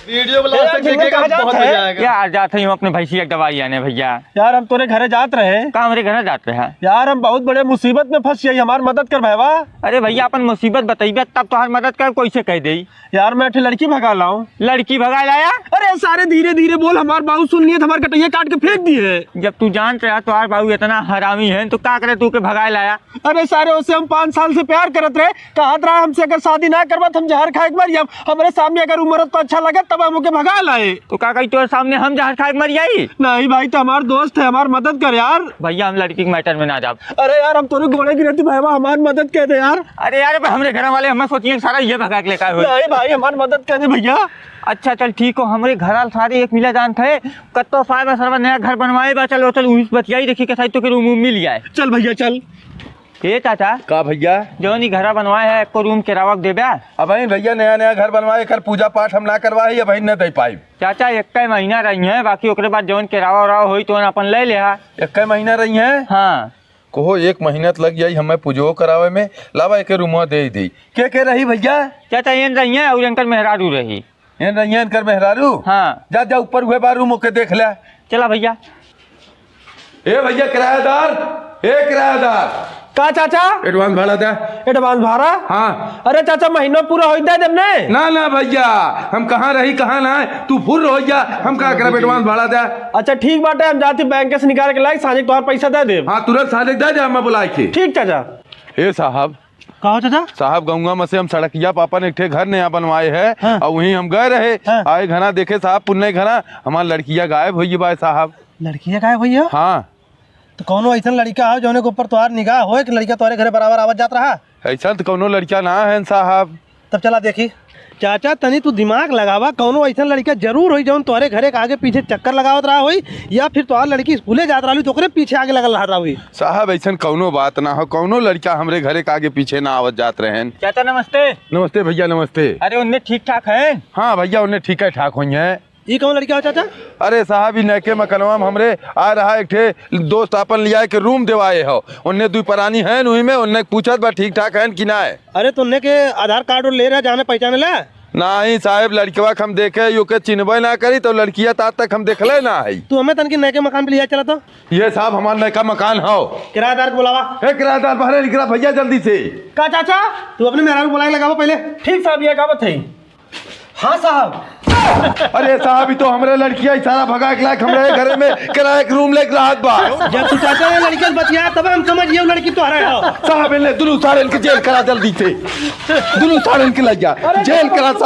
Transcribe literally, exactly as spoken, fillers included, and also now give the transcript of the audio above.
वीडियो को ए यार, last तक झिंगुर, देखेगा, कहाँ जात बहुत है? मजा आएगा। यार, जात हई हम अपने भैंसी के दवाई आने, भैया। यार, हम तोरे घरे जात रहे। का हमरे घरे जात रहे? यार, हम बहुत बड़े मुसीबत में फंस गई, हमार मदद कर भैया। अरे भैया, अपन मुसीबत बतइबे तब तोहार मदद कर, कैसे कह देई? यार, मैं एक ठे लड़की भगा लाऊं। लड़की भगा लाया? अरे सारे, धीरे धीरे बोल, हमार बाऊ सुन लिए तो हमार गटइया काट के फेंक दिए। जब तू जानत रहा तोहार बाऊ इतना हरामी है तो का करे तू के भगाए लाया? अरे सारे, उससे हम पाँच साल से प्यार करत रहे, कहत रहा हमसे अगर शादी ना करबा तो हम जहर खाए के मर जाब। हमरे सामने अगर उ मरद तो अच्छा लगे तब हम ओके भगा लाए। तो का कही तोरे सामने हम जहर खाए के मर जाई? नहीं भाई, तो हमार दोस्त है, हमार मदद कर यार। भैया, हम लड़की के matter में ना जाब। अरे यार, हम तोरे गोड़े गिरती भाई, हमार मदद कर दे यार। अरे यार, अब हमरे घर वाले हमें सोचिए सारा ये भगा के लेकर आए हो। नहीं भाई, हमार मदद कर दे भैया। अच्छा चल ठीक हो, हमरे घर वाले सारे एक मिला जानत है, कत्तो पाए बा सरवा नया घर बनवाए बा, चल चल उही से बतियाई, देखी कैसा तो के रूम मिल जाए। चल भैया चल। ए चाचा। का भैया? जौन ई घरा बनवाए है, एको रूम किरावा के देबे? अबहिन भैया नया नया घर बनवाए, एकर पूजा पाठ हम ना करवाई, अबहिन न दे पाई। चाचा, एक्के महीना रही है, बाकी ओकरे बाद जौन किरावा उरावा होई तो अपन ले ले हा। एक्के महीना रही है? हाँ। कहो एक महीना त लग जाई हमें पूजो करावे में, लावा एके रूमवा दे ही दे। के के रही भैया? चाचा, एन रही है और एनकर मेहरारू रही। एन रही है एनकर मेहरारू? हाँ। जा जा ऊपर हुए बा रूम ओके देख ले। चला भैया। ए भैया किरायादार, ए किरायादार। का चाचा? Advance भाड़ा दे। Advance भाड़ा? हाँ। अरे चाचा, महीना पूरा होई दे देब ने। ना ना भैया, हम कहाँ रही कहाँ ना है, तू फुर हो जा, हम का करब, advance भाड़ा दे। अच्छा ठीक बाटे, हम जाती बैंक से निकाल के लाई, साँझे तोहार पैसा दे देब। हाँ तुरंत साँझे दे दे, हमें बुलाए के। ठीक चाचा। ए साहब, का हो चाचा? साहब, गउँवा में से हम सड़किया पापन एक ठे घर नया बनवाए है, हाँ। और वहीं हम गए रहे, हाँ। आए घना देखे साहब, पुन्ने घना हमार लड़किया गायब होई बा साहब। लड़किया गायब होई है? हाँ। तो कौनो ऐसन लड़का हो जौने के ऊपर तोहार निगाह होए कि लड़का तोहरे घरे बराबर आवत जात रहा? ऐसा तो कौनो लड़का ना है साहब। तब चला देखी। चाचा, तनी तू दिमाग लगावा, कौनो ऐसन लड़का जरूर होई जौन तोहरे घरे के आगे पीछे चक्कर लगावत रहा होई, या फिर तोहार लड़की स्कूले जात रहा होई तो ओकरे पीछे आगे लगल रहत रहा होई। साहब, ऐसन कौनो बात ना हो, कौनो लड़का हमरे घरे के आगे पीछे ना आवत जात रहेन। चाचा नमस्ते। नमस्ते भैया, नमस्ते। अरे उनने ठीक ठाक है? हाँ भैया, उनने ठीक है ठाक होई है। ई कौन लड़का हो चाचा? अरे साहब, ई नयके मकनवा में हमरे आ रहा एक ठे दोस्त आपन लियाए के रूम देवाए हो। उनने दुई परानी हैं उही में, उनने पूछत बा ठीक ठाक हैं कि ना है। अरे तो उनने के आधार कार्ड और ले रहा, जाने पहचाने ला? नाही साहब, लड़कवा के हम देखे ही ओके चिन्हबे ना करी, तो लड़किया तात तक हम देखले ना है। तू हमें तनके नयके मकान पे लिया चला तो। ये साहब हमार नयका मकान हो। किराएदार को बुलावा। ए किराएदार, बाहरे निकला भैया जल्दी से। का चाचा? तू अपने मेहरारू को बुलाए लगावा पहले। ठीक साहब, ये का बात है? हाँ साहब। अरे साहब, ई तो हमरे लड़किया इशारा भगा के लायक हमरे घरे में किराए के रूम लेके रहत बा। जब तू चाचा ये लड़के से बतिया तब हम समझ गए लड़की तो हरा है। साहब, इनले दुनू सारे इनके जेल करा जल्दी से। दुनू सारे इनके लग जा। अरे जेल करा साहब।